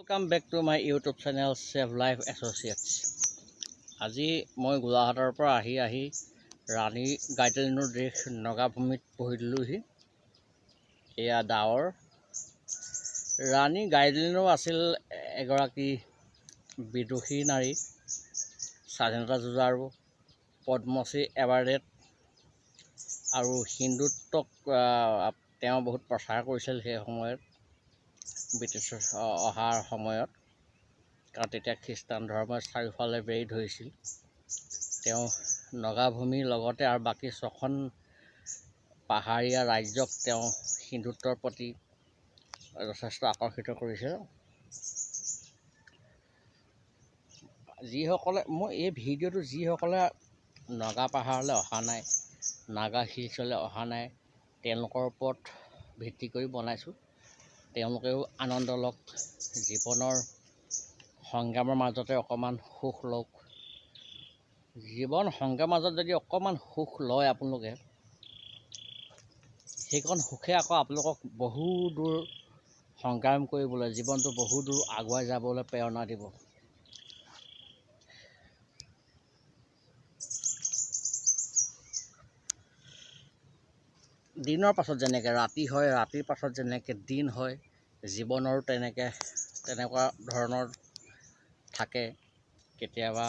Welcome back to my YouTube channel save life associates. আজি মই গোলাঘাটৰ পৰা আহি আহি ৰাণী গাইডলাইনৰ দেশ নগাভূমিত পঢ়ি দিলোঁহি। এয়া ডাৱৰ। ৰাণী গাইডলাইনো আছিল এগৰাকী বিদুষী নাৰী, স্বাধীনতা যুঁজাৰু, পদ্মশ্ৰী এৱাৰ্ডেড আৰু হিন্দুত্বক তেওঁ বহুত প্ৰচাৰ কৰিছিল সেই সময়ত, ব্ৰিটিছ অহাৰ সময়ত। কাৰণ তেতিয়া খ্ৰীষ্টান ধৰ্মই চাৰিওফালে বেৰি ধৰিছিল। তেওঁ নগাভূমিৰ লগতে আৰু বাকী ছখন পাহাৰীয়া ৰাজ্যক তেওঁ হিন্দুত্বৰ প্ৰতি যথেষ্ট আকৰ্ষিত কৰিছিল। যিসকলে মই এই ভিডিঅ'টো যিসকলে নগা পাহাৰলৈ অহা নাই, নাগা হিলছলৈ অহা নাই, তেওঁলোকৰ ওপৰত ভিত্তি কৰি বনাইছোঁ। তেওঁলোকেও আনন্দ লওক, জীৱনৰ সংগ্ৰামৰ মাজতে অকণমান সুখ লওক। জীৱন সংগ্ৰামৰ মাজত যদি অকণমান সুখ লয় আপোনালোকে, সেইকণ সুখে আকৌ আপোনালোকক বহু দূৰ সংগ্ৰাম কৰিবলৈ, জীৱনটো বহু দূৰ আগুৱাই যাবলৈ প্ৰেৰণা দিব। দিনৰ পাছত যেনেকৈ ৰাতি হয়, ৰাতিৰ পাছত যেনেকৈ দিন হয়, জীৱনৰো তেনেকুৱা ধৰণৰ থাকে। কেতিয়াবা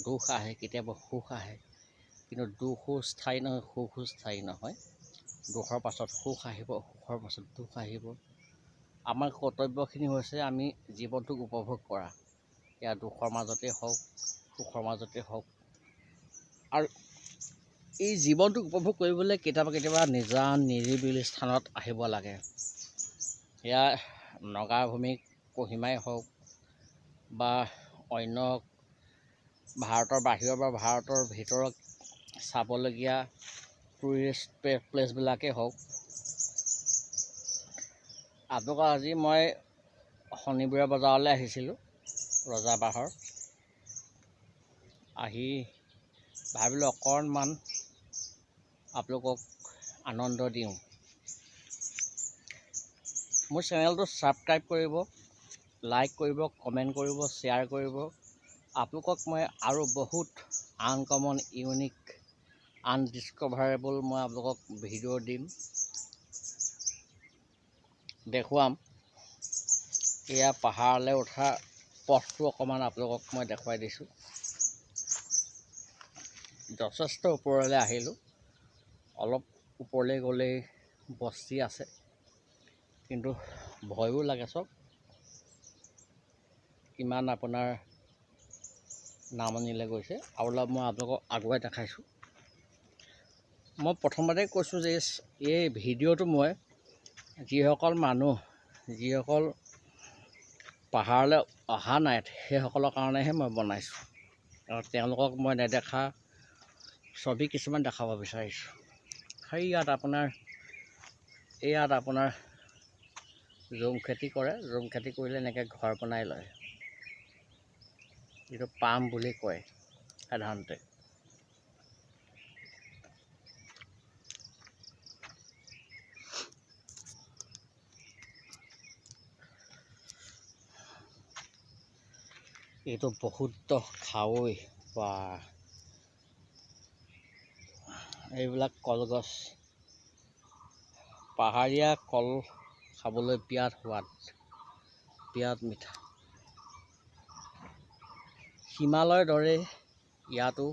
দুখ আহে, কেতিয়াবা সুখ আহে, কিন্তু দুখো স্থায়ী নহয়, সুখো স্থায়ী নহয়। দুখৰ পাছত সুখ আহিব, সুখৰ পাছত দুখ আহিব। আমাৰ কৰ্তব্যখিনি হৈছে আমি জীৱনটোক উপভোগ কৰা, সেয়া দুখৰ মাজতে হওক, সুখৰ মাজতে হওক। আৰু এই জীৱনটোক উপভোগ কৰিবলৈ কেতিয়াবা কেতিয়াবা নিজান নিৰিবিলি স্থানত আহিব লাগে। সেয়া নগাভূমি কহিমাই হওক বা অন্য ভাৰতৰ বাহিৰৰ বা ভাৰতৰ ভিতৰত চাবলগীয়া টুৰিষ্ট প্লেচবিলাকেই হওক। আপোনালোকৰ আজি মই শনিবৰীয়া বজাৰলৈ আহিছিলোঁ, ৰজাবাহৰ। আহি ভাবিলোঁ অকণমান আপোনালোকক আনন্দ দিওঁ। মোৰ চেনেলটো ছাবস্ক্ৰাইব কৰিব, লাইক কৰিব, কমেণ্ট কৰিব, শ্বেয়াৰ কৰিব। আপোনালোকক মই আৰু বহুত আনকমন, ইউনিক, আনডিছকভাৰেবল মই আপোনালোকক ভিডিঅ' দিম, দেখুৱাম। এয়া পাহাৰলৈ উঠা পথটো অকণমান আপোনালোকক মই দেখুৱাই দিছোঁ। যথেষ্ট ওপৰলৈ আহিলোঁ, অলপ ওপৰলৈ গ'লেই বস্তি আছে, কিন্তু ভয়ো লাগে। চব ইমান আপোনাৰ নামনিলৈ গৈছে। আৰু অলপ মই আপোনালোকক আগুৱাই দেখাইছোঁ। মই প্ৰথমতে কৈছোঁ যে এই ভিডিঅ'টো মই যিসকল মানুহ, যিসকল পাহাৰলৈ অহা নাই, সেইসকলৰ কাৰণেহে মই বনাইছোঁ। আৰু তেওঁলোকক মই নেদেখা ছবি কিছুমান দেখাব বিচাৰিছোঁ। সেই ইয়াত আপোনাৰ, ইয়াত আপোনাৰ জুম খেতি কৰে। জুম খেতি কৰিলে এনেকৈ ঘৰ বনাই লয়, যিটো পাম বুলি কয় সাধাৰণতে। এইটো বহুত খাৱৈ বা এইবিলাক কলগছ, পাহাৰীয়া কল খাবলৈ বিৰাট সোৱাদ, বিৰাট মিঠা। হিমালয়ৰ দৰে ইয়াতো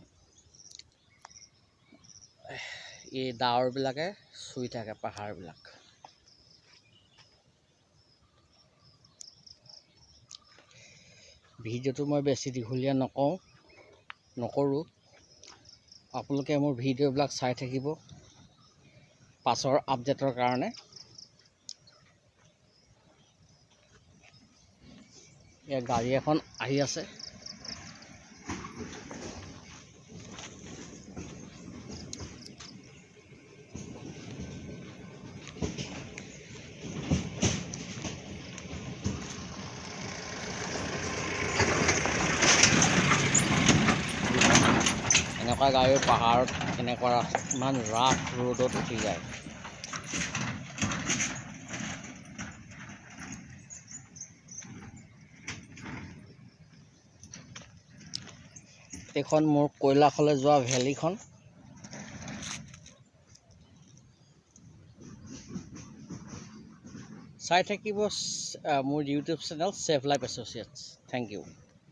এই ডাৱৰবিলাকে চুই থাকে পাহাৰবিলাক। ভিডিঅ'টো মই বেছি দীঘলীয়া নকৰোঁ। আপোনালোকে মোৰ ভিডিঅ'বিলাক চাই থাকিব পাছৰ আপডেটৰ কাৰণে। ইয়াত গাড়ী এখন আহি আছে। এনেকুৱা গাড়ী পাহাৰত এনেকুৱা ইমান ৰাফ ৰোডত উঠি যায়। এইখন মোৰ কৈলাশলৈ যোৱা ভেলীখন। চাই থাকিব মোৰ YouTube channel save life associates. Thank you.